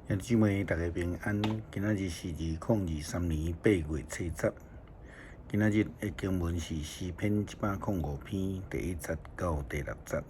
兄弟姊妹，大家平安。今仔日是2023年8月初10。今仔日的經文是詩篇105篇第1節到第6節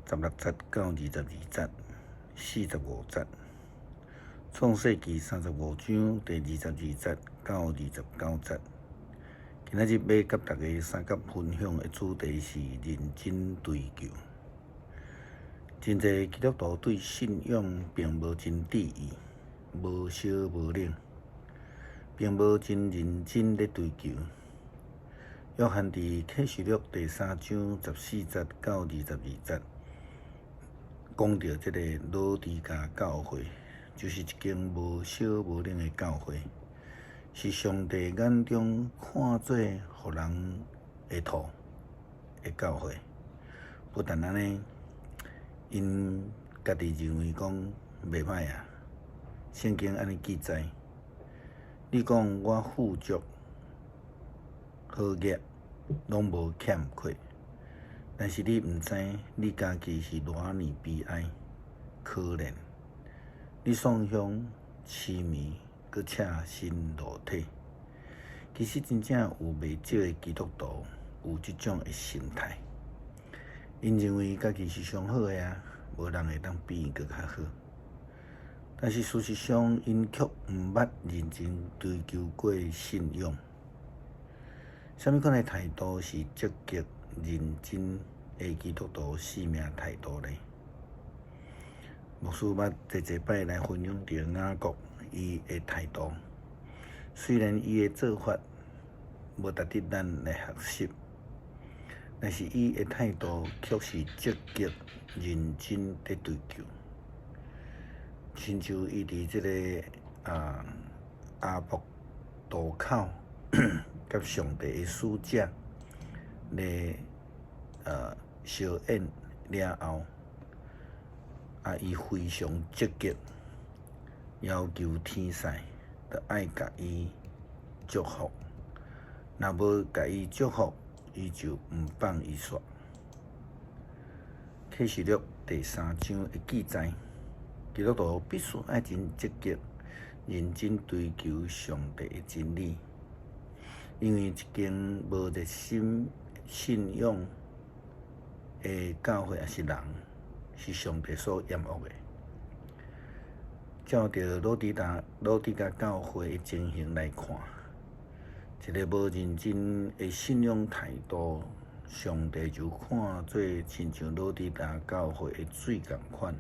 ，16節到22節，45節。創世記35章第22節到29節。今仔日欲佮大家相佮分享的主題是認真追求。真濟基督徒對信仰並無真致意，無燒無冷，並無真認真咧追求。約翰佇啟示錄第3章14節到22節，講著這個老底嘉教會，就是一間無燒無冷的教會，是上帝眼中看做予人會吐的教會。不但按呢，𪜶家己認為講袂䆀啊，聖經按呢記載：你講我富足，好額攏無欠缺，但是你毋知你家己是偌爾悲哀、可憐，你喪胸、癡迷，閣赤身露體。其實真正有袂少的基督徒有這種的心態。𪜶認為家己是上好的啊，無人會當比𪜶閣較好。但是事實上，𪜶卻毋捌認真追求過信仰。啥物款的態度是積極認真的基督徒生命態度呢？牧師捌濟濟擺來分享著雅各伊的態度，雖然伊的做法無值得咱來學習，但是伊的態度卻是積極認真佇追求，親像伊佇這个雅博渡口，佮上帝的使者咧相見了後，伊非常積極要求天使著愛共伊祝福，若無共伊祝福，伊就毋放伊煞。啟示錄第三章的記載，基督徒必須愛真積極、認真追求上帝的真理，因為一間無熱心信仰的教會抑是人，是上帝所厭惡的。照著老底嘉教會的情形來看，一个無認真的信仰態度，上帝就看做親像老底嘉教會的水仝款。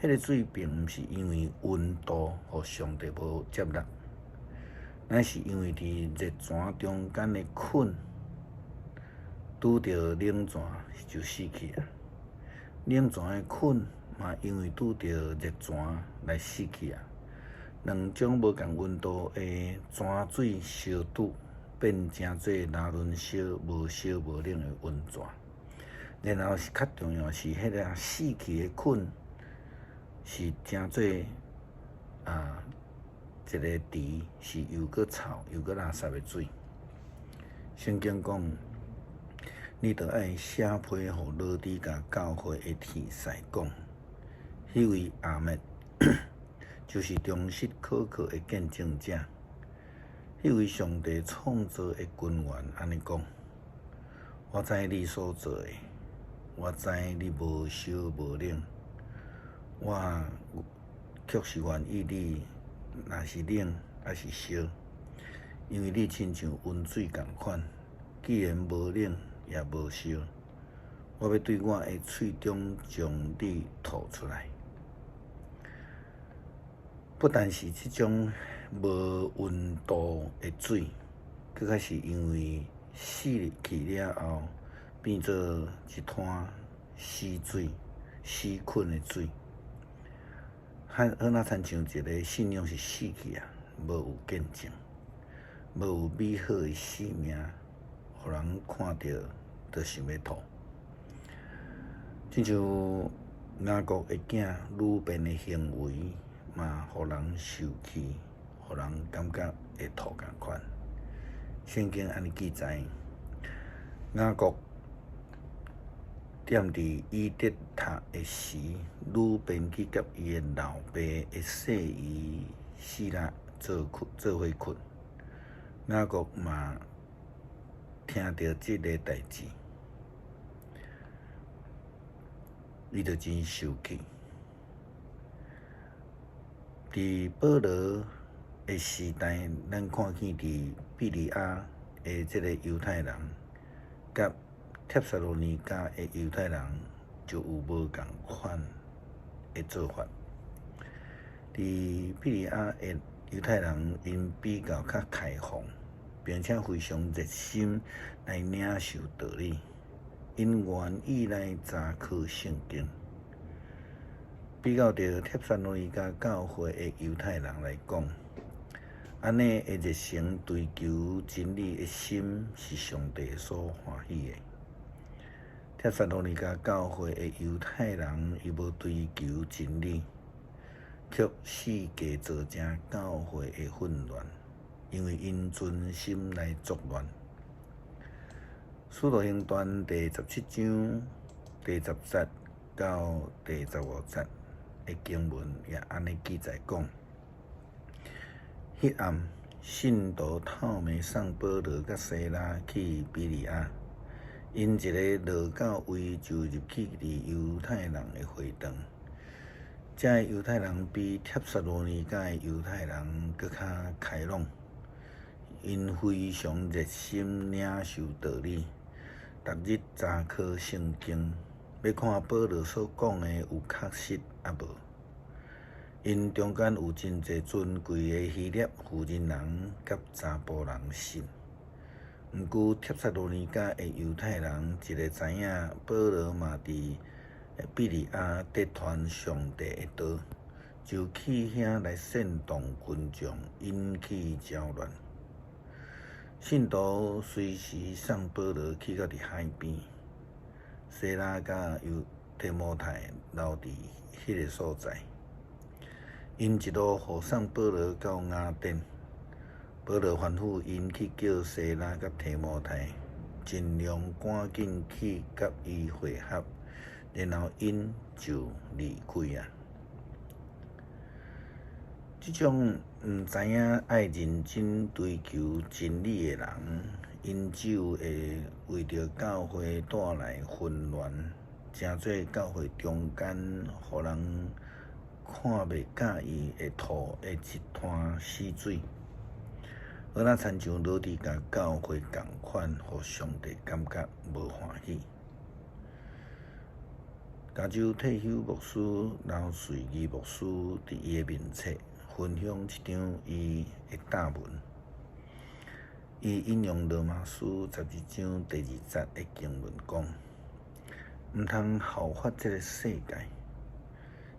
彼个水並毋是因為溫度予上帝無接納，乃是因為佇熱泉中間的菌拄著冷泉就死去啊。冷泉的菌嘛，因為拄著熱泉來死去啊。兩種無仝溫度的泉水相拄，變成做焦崙燒、無燒無冷的溫泉。然後是較重要是，彼个死去的菌是成做一个池，是又閣臭又閣垃圾的水。聖經講，你著愛寫批予老底嘉教會的天使講，彼位阿們，就是忠實可靠的見證者，彼位上帝創造的君王按呢講：我知你所做的，我知你無燒無冷，我卻是願意你若是冷抑是燒，因為你親像溫水仝款，既然無冷也無燒，我欲對我的喙中將你吐出來。不但是這種無溫度的水，閣較是因為死去了後，變做一灘死水、死菌的水，好若親像一个信仰是死去啊，無有見證，無有美好的生命，予人看著就想欲吐。親像雅各的囝呂便的行為，嘛，予人受氣，予人感覺會吐仝款。聖經按呢記載，雅各佇踮佇以得塔的時，女便去佮伊的老爸的細姨細拉做伙睏。雅各嘛聽著這个代誌，伊就真受氣。佇保羅的時代，咱看見佇庇哩亞的這个猶太人，佮帖撒羅尼迦的猶太人就有無仝款的做法。佇庇哩亞的猶太人，𪜶比較較開放，並且非常熱心來領受道理，𪜶願意來查考聖經。比較著帖撒羅尼迦教會的猶太人來講，按呢的熱誠追求真理的心是上帝所歡喜的。帖撒羅尼迦教會的猶太人，伊無追求真理，卻四界造成教會的混亂，因為𪜶存心來作亂。使徒行傳第17章第10節到第15節的經文也按呢記載講：彼暗，信徒透暝送保羅佮西拉去庇哩亞，𪜶一个落到位就入去佇猶太人的會堂。遮的猶太人比帖撒羅尼迦的猶太人閣較開朗，𪜶非常熱心領受道理，逐日查考聖經，欲看保羅所講的有確實抑無。𪜶中間有真濟尊貴的希臘婦人人佮查埔人信。毋過帖撒羅尼迦的猶太人一个知影保羅嘛佇庇哩亞佇傳上帝的道，就去遐來煽動群眾，引起攪亂。信徒隨時送保羅去到佇海邊，西拉佮提摩太留佇彼个所在。𪜶一路護送保羅到雅典，保羅吩咐𪜶去叫西拉佮提摩太，盡量趕緊去佮伊會合，然後𪜶就離開啊。這種毋知影愛認真追求真理的人，𪜶只有會為著教會帶來混亂，成做教會中間予人看袂佮意會吐的一灘死水，好若親像老底嘉教會仝款，予上帝感覺無歡喜。加州退休牧師劉瑞義牧師佇伊的面冊分享一張伊的禱文，伊引用羅馬書12章第2節的經文講：毋通效法這个世界，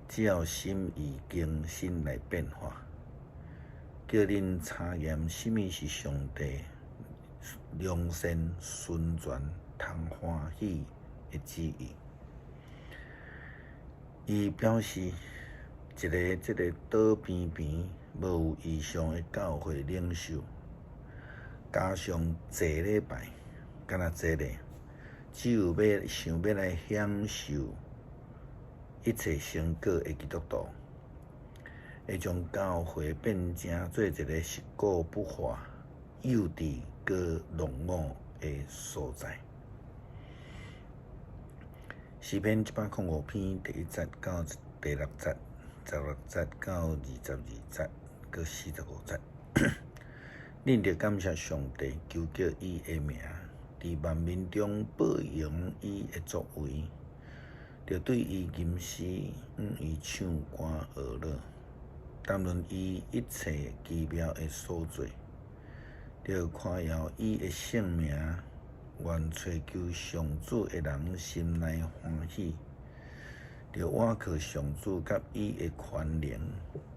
只要心意更新來變化，叫恁查驗啥物是上帝良善、純全、通歡喜的旨意。伊表示，一个這个倒邊邊無有異象的教會領袖，加上坐禮拜，敢若這个，只有欲想欲來享受一切成果的基督徒，會將教會變成做一个食古不化、幼稚閣落伍的所在。詩篇105篇第1節到第6節，16節到22節，閣45節。恁著感謝上帝，求告伊的名，佇萬民中報揚伊的作為，著對伊吟詩，向伊唱歌學樂，談論伊一切奇妙的所做，著誇耀伊的聖名。願揣求上主的人心內歡喜，著倚靠上主佮伊的權能，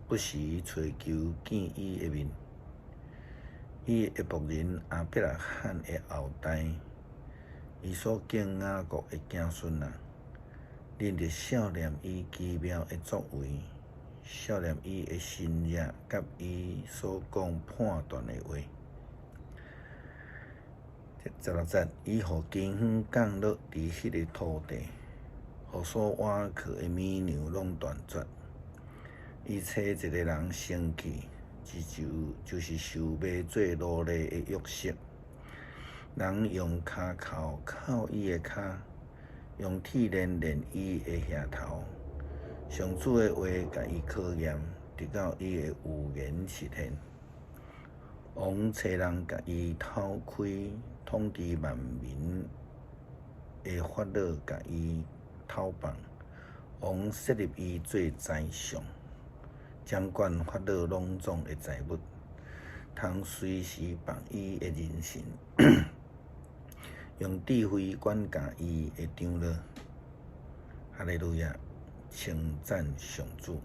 不時揣求見伊的面。伊的僕人亞伯拉罕的後代，伊所揀雅各的子孫啊，恁著數念伊奇妙的作為，數念伊的神蹟佮伊所講判斷的話。16節，伊予金風降落佇彼个土地，予所倚靠的乳娘攏斷絕。伊差一个人先去，就是受賣做奴隸的約瑟。人用跤銬銬伊的跤，用鐵鏈鏈伊的額頭。上主的話共伊考驗，直到伊的預言實現。王差人共伊討開，統治萬民的法老共伊討放。王設立伊做宰相，掌管法老攏總的財物，通隨時放伊的人身，用智慧管教伊的長老。哈利路亞，稱讚上主。